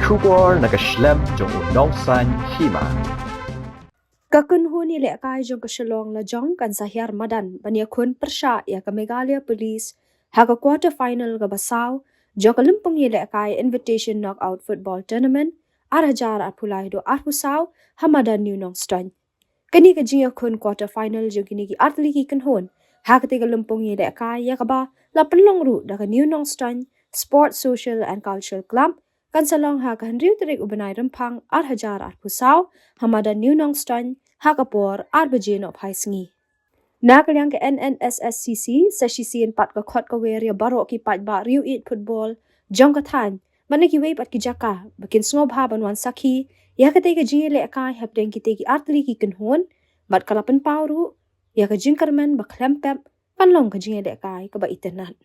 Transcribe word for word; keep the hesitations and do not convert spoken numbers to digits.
Khubor na ka shlem jong u nongsan hima. Ka kynhun ïalehkai jong ka Shillong Lajong kan sa hiar madan ban ïakhun pyrshah ïa ka Meghalaya Police ha ka quarter final kaba saw jong ka lympung ïalehkai Invitation Knockout Football Tournament ar hajar arphew lai haduh arphew saw ha madan New Nongstoiñ. Kane ka jingïakhun quarter final jong kine ki artylli ki kynhun ha katei ka lympung ïalehkai, ïa kaba la pynlong ruh da ka New Nongstoiñ Sport, Social and Cultural Club, kan sa long ha ka hynriew tarik u bnai Rymphang ar hajar arphew saw ha madan New Nongstoiñ ha ka por ar baje nohphai sngi. Na ka liang ka N N S S C C, sa shisien pat ka khot ka wer ïa baroh ki paidbah riew ïeit football jong ka thaiñ bad na kiwei pat ki jaka ba kin sngewbha ban wan sakhi ïa katei ka jingïalehkai hapdeng kitei ki artylli ki kynhun, bad ka la pynpaw ruh ïa ka jingkyrmen ba khlem pep kan long ka jingïalehkai kaba itynnad.